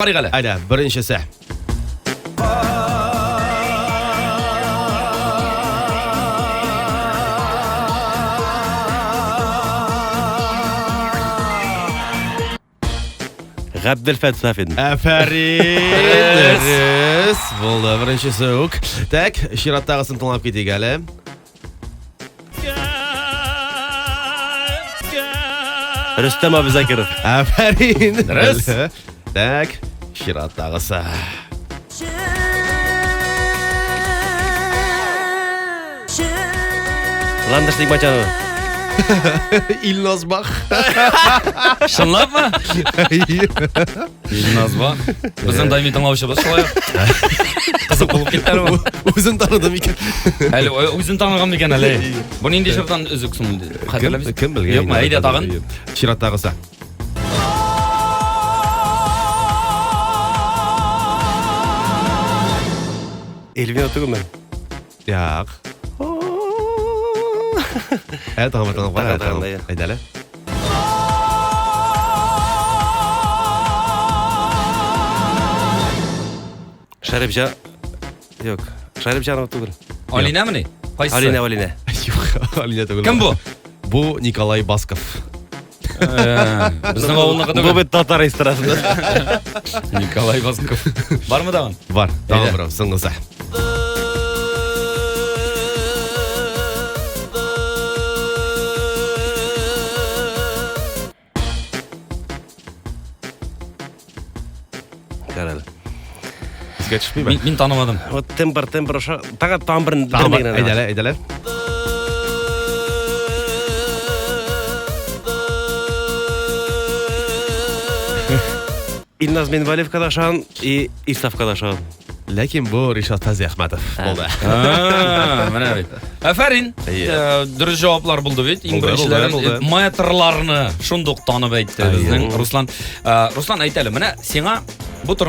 Карыйк әле. Әйдә, беренчесе. Габделфәт Сафин. Афәрин! Дөрес. Булды беренчесе үк. Так, чираттагысын тыңлап китик әле. Рөстәм Абзакиров. Афәрин! Дөрес. Так, чираттагысы. Ландыш Нигматҗанова. Илназ Бах. Чынлапмы? Илназ Бах. Безнең даими тыңлаучыбыз шулай ук. Кызык булып китте әле бу. Үзен таныдым икән. Әле үзен таныган микән әле? Бу нинди җырдан өзек соң инде? Кем, кем белгән? Юкмы, әйдә тагын. Чираттагысы. Эльвина түгелме? Як. Ә, тагын бер тыңлап кара, Тагын, тагын. тагын, Әйдә әле. Шәрипҗан. Юк. Шәрипҗанова түгел. Алинәмени? Кайсысы? Алинә, Алинә. Юк, Алинә түгел. Кем бу? Бу Николай Басков. Э, Безнең авылныкы Бу түгел. бит татар эстрадасы. Николай Басков. Бармы тагын? Бар, тагын Әйдә. берәү, соңгысы. Кара әле. Искә төшмиме? Мин, мин танымадым. Вот тембр, тембр аша. Тагын тагын бер Тагын бер бер. генә. Әйдә әле, әйдә әле. Илназ Минвалиевка да ошаган и Исафка да ошаган. Ләкин бу Ришат Фәзиәхмәтов булды. А, Менә бит. Афәрин. Әйе. Э, Дөрес җаваплар булды бит. Иң Булды, беренчеләрен булды, булды. э, метрларны шундук танып әйтте безнең Руслан. Э, Руслан әйт әле, менә сиңа бу тормыш